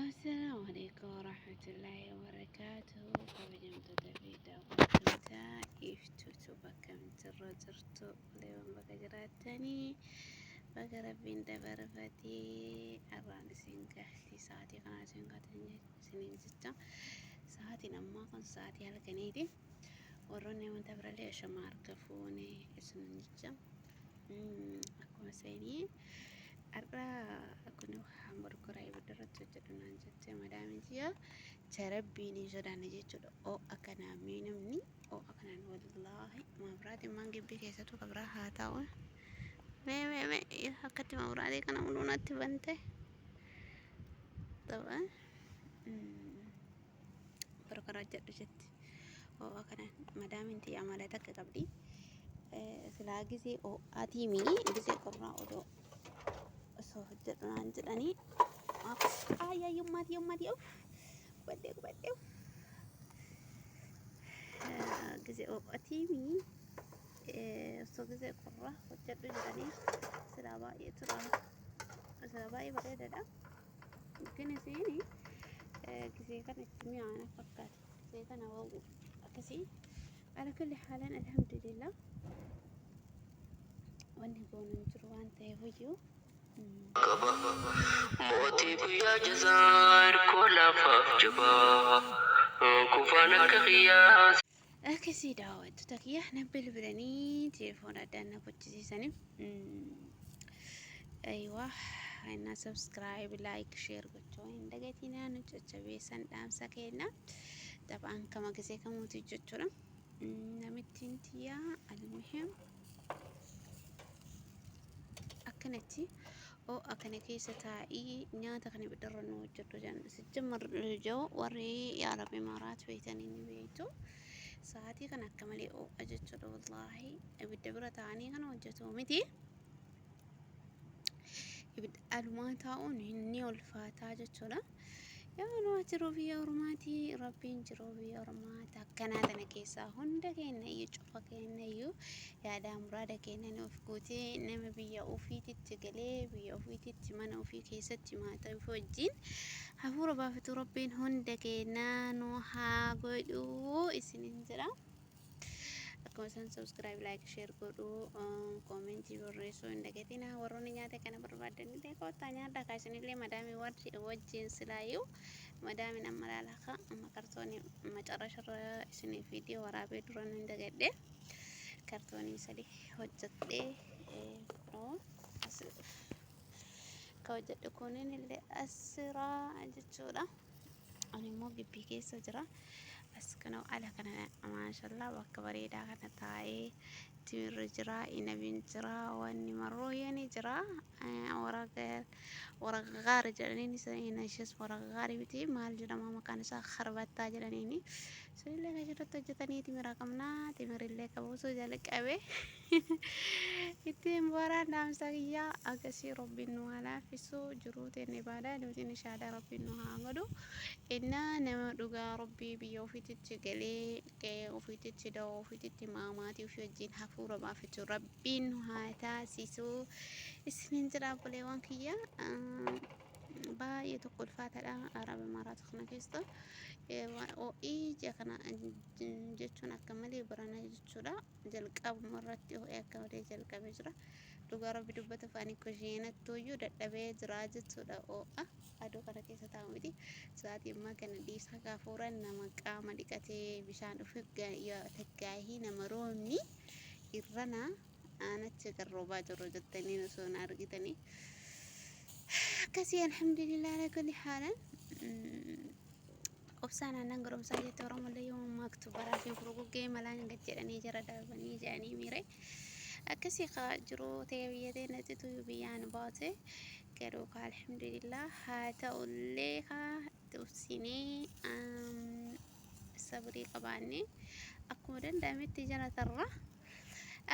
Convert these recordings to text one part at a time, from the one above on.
Assalaamu alaikum warahmatullaahi wabarakaatuh. Kabajamtoota fi daawwattoota iftuutu bakka jirra jirtu leewwan bakka jiraattanii bakka rabbiin dabarfatee har'aan isin gahti sa'aatii kanaa isin gahte isiniin jecha sa'aatiin ammaa kun sa'aatii halkaniiti. Warroonni amantaa birallee ashama harka fuune isiniin jecha. Akkuma seenii har'a kun hamburgura ibidda irratti hojjedhu naan jette madaamiin tiyya. Rabbiin hin sodaanne jechuudha. Ho'a kanaan mee namni ho'a kanaan wallaahi mabraatiin maan gibbii keessattuu ka biraa haa ta'u. Mee mee mee akkatti mabraatii kana muluu natti bante. Tapha barkara hojjedhu jetti. Ho'a kanaan madaamiin tiyya amala takka qabdi. Silaa gisee ho'aatii mii gisee qorraa odoo osoo hojjedhu naan jedhanii. Ayyaa yommaati yommaati of gubadhee gubadhee. Gisee ho'aatii mii osoo gisee qorraa hojjedhu jedhanii silaa baay'ee tura. Silaa baay'ee bareedaadha. Gin isiin gisee kana itti mi'aana fakkaata. Gisee kana wawwu akkasii. Ala kulli haalaan alhamdulillah. Wanni goonu hin jiru waan ta'eef iyyuu. Qaba mootii guyyaa jazaa hirkoo laafaaf jabaa kufaan akka kiyyaa. Akkasii daawwattoota kiyya na bilbilanii telefoona addaan na gochisiisanii. Aywa, inna subscribe, like, share gochuu hin dagatinaa nu jajjabeessan dhaamsa kenna. Taphaan kama gisee kamuuti jechuudha. Namittiin tiyyaa almuhim akkanatti ho'a kana keessa taa'ii nyaata kana ibiddarra nu hojjedhu jedhan. Sijjamar jiru warri yaa Rabbi maraat beektanii ni beektu. Sa'aatii kana akka malee ho'a jechuudha wallaahi. Ibidda bira taa'anii kana hojjetu miti. Ibidda alumaa taa'uun ni ulfaataa jechuudha. Yaa nama jiruu biyya ormaati rabbiin jiruu biyya ormaati akkanaa tana keessaa hunda keenya iyyuu cufa keenya iyyuu yaadaa muraada keenya nuuf guutee nama biyya ofiititti galee biyya ofiititti mana ofii keessatti maatii ofii wajjin hafuura baafatu rabbiin hunda keenya nu haa godhuu isiniin jedha. Akkuma isaan subscribe, like, share godhuu, koomentii barreessuu hin dagatinaa. Warroonni nyaata kana barbaadan illee kottaa nyaadhaa kaa isinillee madaamii wajjin silaayyuu madaamiin amma laala kaa amma kartoonii macarrasharra isinii viidiyoo waraabee duran hin dagadhe kartoonii sadii hojjedhee kunoo as ka hojjedhe kunin illee asiraa jechuudha. Ani immoo gibbii keessa jira. As kana ala kana maashallaa bakka bareedaa kana taa'ee timirri jira, inabiin jira, wanni marrooyyeen jira. Waraqaari jedhaniin ishees waraqaari miti maal jedhama maqaan isaa harbattaa jedhaniini. Sunillee kan irratti hojjetanii timira qabna. Timirillee qabuusuu jalqabe. Ittiin booraan dhaamsa kiyyaa akkasii rabbiin nu haa laaffisu jiruu teenya ibaadaa nuti nishaadaa rabbiin nu haa godhu. Innaa nama dhugaa rabbii biyya ofiititti galee qe'ee ofiititti da'oo ofiititti maamaatii ofii wajjin hafuura baafatu rabbiin nu haa taasisu. Isiniin jedha obboleewwan kiyya. Baay'ee tokko ulfaataadha Arab Imaaraat kana keessa. Ho'ii ji'a kana jechuun akka malee barana jechuudha. Jalqabuma irratti ho'ee akka malee jalqabee jira. Dhugaa rabbi dubbatuuf ani kusheenattuuyyuu dadhabee jira jechuudha. Ho'a aduu kana keessa taa'u miti. Sa'aatii ammaa kana dhiisaa kaafuuraan nama qaama dhiqatee bishaan dhufe taggaahii nama roobni irrana aanatti kan roobaa jiru jettanii osoo na argitanii. Akkasii alhamdulillah ala kulli haalan. Obsaan aannan goromsaa jette Oromollee yoo mammaaktu baraa fi furguggee malaan gad jedhanii jara darbanii jedhanii miire. Akkasii kaa jiruu ta'e biyya teenyatti tuyyuu biyyaan baate garuu kaa alhamdulillah haa ta'ullee kaa obsinee sabrii qabaannee akkuma danda'ametti jala tarra.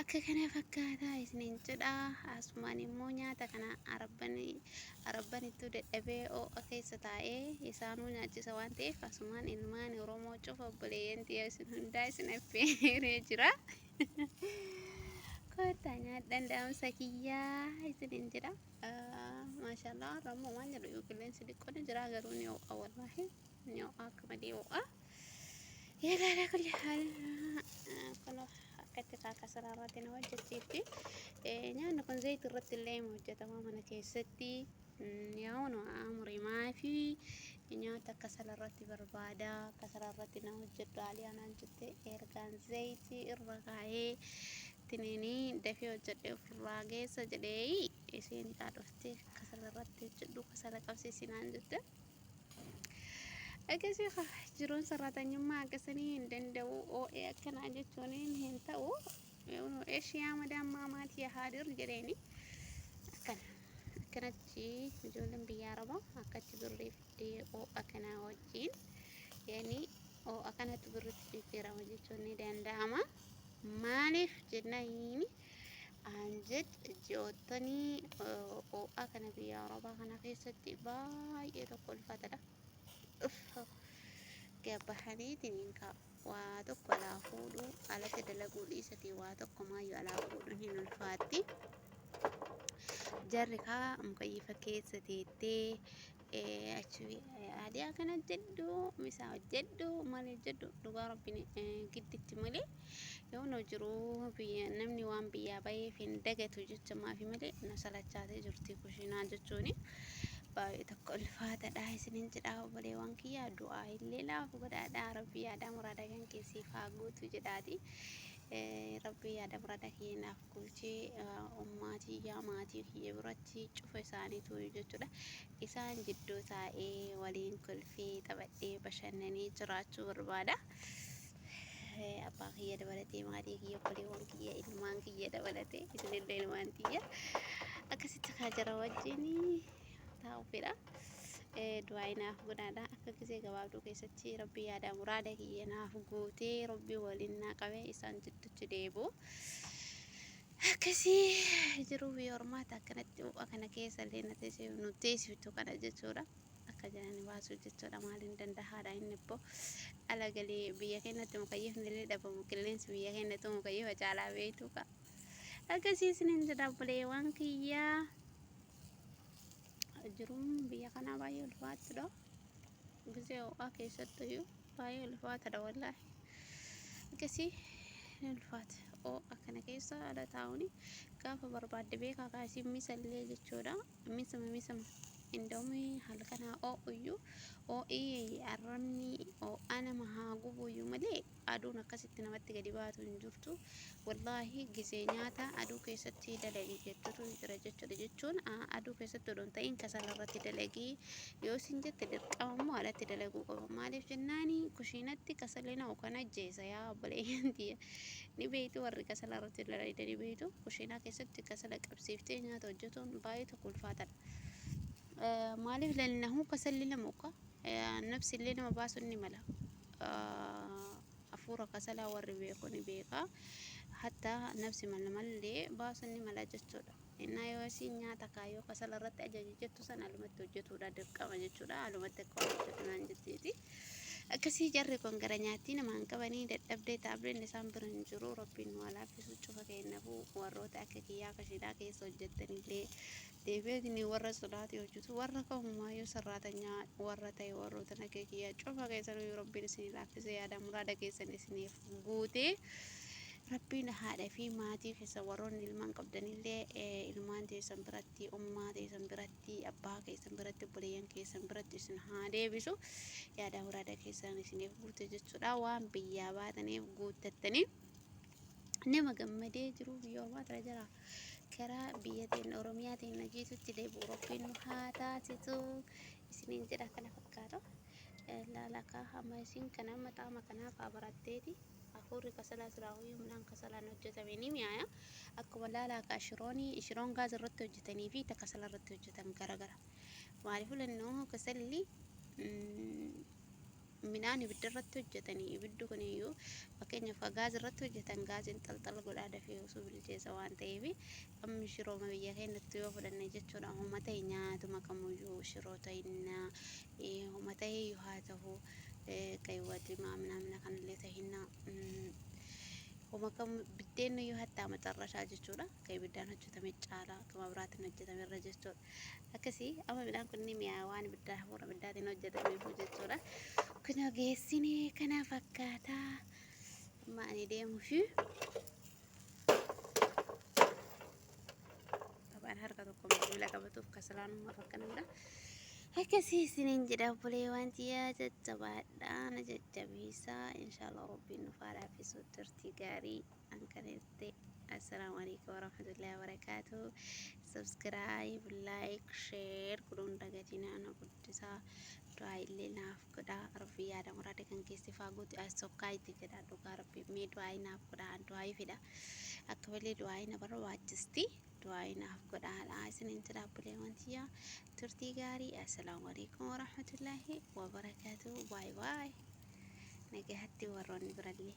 Akka kana fakkaataa isiniin jedha. Asumaan immoo nyaata kana arabban ittuu dadhabee ho'a keessa taa'ee isaanuu nyaachisa waan ta'eef asumaan ilmaan Oromoo cufa obboleeyyan tiyya isin hundaa isin affeeree jira. Kottaa nyaadhaan dhaamsa kiyyaa isiniin jedha. Maashaallah har'a immoo waan jedhu yoo qilleensi xiqqoo ni jira garuu ni ho'a wallaahi ni ho'a akka malee ho'a. Yaalaa kulli haal kun akkatti kaakasara irratti na hojjechiifti. Nyaanni kun zayitii irratti illee hojjetama mana keessatti. Yaa'uun amurimaa fi nyaata kasala irratti barbaada. Kasala irratti na hojjedhu Aliyaa naan jette ergaan zayitii irra kaa'ee tiniinii dafee hojjedhee ofirraa geessa jedhee isheen kaa dhuftee kasala irratti hojjedhu kasala qabsiisi naan jette. Akkasii jiruun sarratanyummaa akkasanii hin danda'u oo'ee akkanaa jechuun hin ta'u. Eeshiyaa madaan maamaatii haadir jedheeni akkana. Akkanatti ijoolleen biyya arabaa akkatti birrii fiddee oo'a kanaa wajjin yaani oo'a kanatti birritti jijjiirama jechuun ni danda'ama. Maaliif jennaani anjed ji'oottanii oo'a kana biyya arabaa kana keessatti baay'ee tokko ulfaatadha. Gabbahaniitiin waa tokko alaa fuudhuu alatti dalaguu dhiisatii waa tokko maayyuu alaa fuudhuun hin ulfaatti. Jarri kaa mukayyifa keessa teettee achi adiyaa kana hojjedhu misaa hojjedhu maal hojjedhu dhugaa rabbiin gidditti malee yoo nu jiruu biyya namni waan biyyaa baheef hin dagatu jecha maafi malee na salachaatee jirti kushiinaa jechuuni. Baay'ee tokko ulfaatadha isinin jedha obboleewwan kiyya du'aa illee naaf godhaadha rabbi yaada muraada kan keessiif haa guutu jedhaati. Rabbi yaada muraada kiyya naaf guutee ummaa tiyyaa maatii kiyya biratti cufa isaaniitu jechuudha. Isaan jidduu taa'ee waliin kolfee taphadhee bashannanee jiraachuu barbaada. Abbaa kiyya dabalatee maatii kiyya obboleewwan kiyya ilmaan kiyya dabalatee isinillee ilmaan tiyya akkasitti kaa jara wajjin taa'u fedha. Du'aa naaf godhaadha. Akka gisee gabaabduu keessatti rabbi yaada muraada kiyya naaf guutee rabbi waliin naa qabee isaan jidduutti deebi'u. Akkasii jiruu biyya ormaata akkanatti ho'a kana keessa illee nu teessiftu kana jechuudha. Akka jedhani baasuu jechuudha maaliin dandahaadha inni immoo ala galee biyya keenyatti mukayyifni illee dhabamu qilleensi biyya keenyatti mukayyifa caalaa beektu ka. Akkasii isiniin jedha obboleewwan kiyyaa. Jiruun biyya kanaa baay'ee ulfaatudha. Gisee ho'aa keessattuyyuu baay'ee ulfaatadha wallaahi. Akkasii ni ulfaata. Ho'a kana keessa ala taa'uun gaafa barbaadde beekaa kaasii misa illee jechuudha. Misuma misuma indoomii halkan haa ho'uyyuu ho'i arrabni ho'a nama haa gubuyyuu malee aduun akkasitti namatti gadi baatu hin jirtu. Wallaahi gisee nyaata aduu keessatti dalagi jettutu jira jechuudha. Jechuun aduu keessatti odoo hin ta'in kasala irratti dalagii yoo isin jette dirqama immoo alatti dalaguu qaba. Maaliif jennaani kushiinatti kasalli na'u kan ajjeesa yaa obboleeyyan tiyya. Ni beektu warri kasala irratti dalagdan ni beektu. Kushiinaa keessatti kasala qabsiiftee nyaata hojjetuun baay'ee tokko ulfaatadha. Maaliif lannahu kasalli nama uka nafsi illee nama baasuun ni mala. Hafuura kasalaa warri beeku ni beeka. Hatta nafsi mallee baasuun ni mala jechuudha. Innaa yoo isiin nyaata kaayyoo kasala irratti ajaji jettu sana alumatti hojjetuudha dirqama jechuudha. Alumatti akka hojjetu naan jetteeti. Akkasii jarri kun gara nyaattii namaan qabanii dadhabdee taableen isaan bira hin jiru. Rabbiin nu haa laaffisu cufa keenyaafuu warroota akka kiyyaa kashinaa keessa hojjettanillee deebi'eetiin warra sodaatii hojjetu warra kamumaayyuu sarraatanyaa warra ta'e warroota akka kiyyaa cufa keessanuu rabbiin isinii laaffisee yaada muraada keessan isiniif guutee rabbiin haadha fi maatii keessa warroonni ilmaan qabdanillee ilmaan teessan biratti ummaa teessan biratti abbaa keessan biratti obboleeyyan keessan biratti isin haa deebisu yaada muraada keessan isiniif guute jechuudha waan biyyaa baataniif guuttattanii nama gammadee jiru biyya ormaa tana jira karaa biyya teenya oromiyaa teenya jiitutti deebi'u rabbiin nu haa taasisu isiniin jedha kana fakkaata laalakaa amma isin kana amma xaama kanaaf haa baratteeti hafuurri kasalaa silaa hoyyuu midhaan kasalaan hojjetame ni mi'aaya akkuma laalakaa shiroon gaaz irratti hojjetanii fi ta kasala irratti hojjetan garagara maaliif lannoo kasalli midhaan ibidda irratti hojjetanii ibiddi kun iyyuu fakkeenyaaf gaaz irratti hojjetan gaaziin xalxala godhaa dafee osoo bilcheessa waan ta'eef amma shirooma biyya keenyatti yoo fudhanne jechuudha homa ta'e nyaatuma kamuyyuu shiroo ta'innaa homa ta'e iyyuu haa ta'u qaywwatii maamina kanallee ta'innaa Homa kam biddeenni iyyuu hattaa macarrashaa jechuudha. Akka ibiddaan hojjetame caala akka mabraatiin hojjetame irra jechuudha. Akkasii amma midhaan kun ni mi'aawa waan ibiddaa hafuura ibiddaatiin hojjetameef jechuudha. Kunoo geessinee kana fakkaataa amma ani deemuufi taphaan harka tokko bilbila qabatuuf kasalaanummaaf akkanadha. Akkasii isiniin jedha obboleewwan tiyyaa jajjabaadhaa na jajjabeessaa inshaallah rabbiin nuuf haa laaffisu turtii gaarii hankaneette. Assalaamu alaikum warahmatullahi wabarakaatuh. Subscribe, like, share godhuun dagatinaa na guddisaa. Du'aa illee naaf godhaa. Rabbi yaada muraada kan keessi faaguuti as sokkaa itti jedha dhugaa rabbi mee du'aa naaf godhaa du'aa fedha. Akka malee du'aa na barbaachisti. Du'aa naaf godhaadha isiniin jedha obboleewwan tiyyaa. Turtii gaarii. Assalaamu alaikum warahmatullahi wabarakaatuh. Bye bye. Nagahatti warroonni birallee.